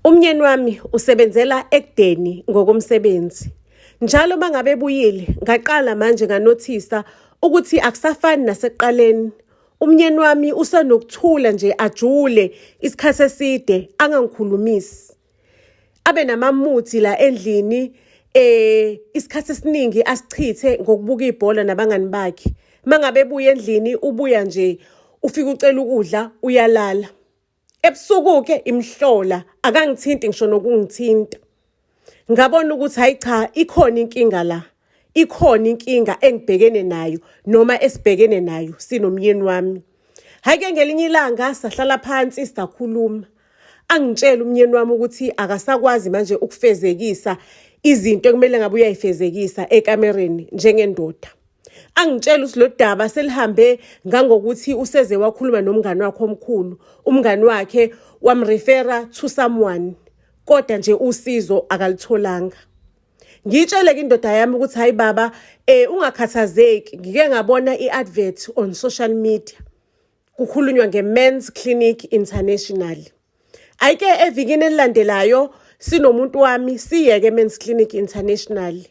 Umnyeni wami usebenzela ekudeni ngokomsebenzi. Njalo uma ngabe ebuyile, ngaqala manje nganothisa ukuthi akusafani nasekuqaleni. Umnyeni wami usenokuthula nje ajule isikhathi eside angangikhulumisi. Abe namamuthi la endlini isikhathi esiningi asichithe ngokubuka ibhola nabangani bakhe. Mangabe ebuya endlini ubuya nje ufika ucela ukudla uyalala. Ebusuku-ke imhlola akangithinti ngisho nokungithinta. Ngabona ukuthi hayi cha ikhona inkinga la. Ikhona inkinga engibhekene nayo noma esibhekene nayo sinomyeni wami. Hhayi-ke ngelinye ilanga sahlala phansi sakhuluma. Angitshela umyeni wami ukuthi akasakwazi manje ukufezekisa izinto ekumele ngabe uyayifezekisa ekamereni njengendoda. Angitshela ukuthi lo daba selihambe ngangokuthi useze wakhuluma nomngani wakhe omkhulu. Umngani wakhe wamrefera to someone kodwa nje usizo akalitholanga. Ngiyitshele-ke indoda yami ukuthi hayi baba ungakhathazeki ngike ngabona i-advert on social media kukhulunywa nge-Men's Clinic International. Ayike evikini elilandelayo sinomuntu wami siyeke Men's Clinic International.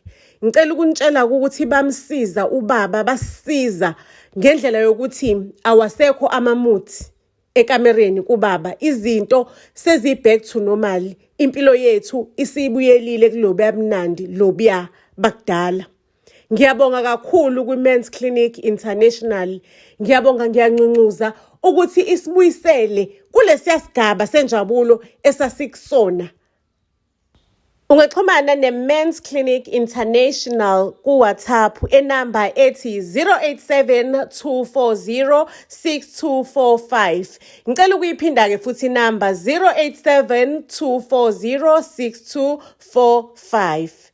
Ngicela ukunitshela ukuthi bamsiza ubaba basiza ngendlela yokuthi awasekho amamuthi ekamereni kubaba izinto sezi back to normal impilo yethu isibuyelile kulobuya mnandi lobuya bakudala. Ngiyabonga kakhulu kwi-Men's Clinic International. Ngiyabonga ngiyanxunxuza ukuthi isibuyisele kulesiya sigaba senjabulo esasikusona. Ungaxhumana ne-Men's Clinic International ku-WhatsApp enamba ethi 087 240 6245. Ngicela ukuyiphinda-ke futhi inamba 087 240 6245.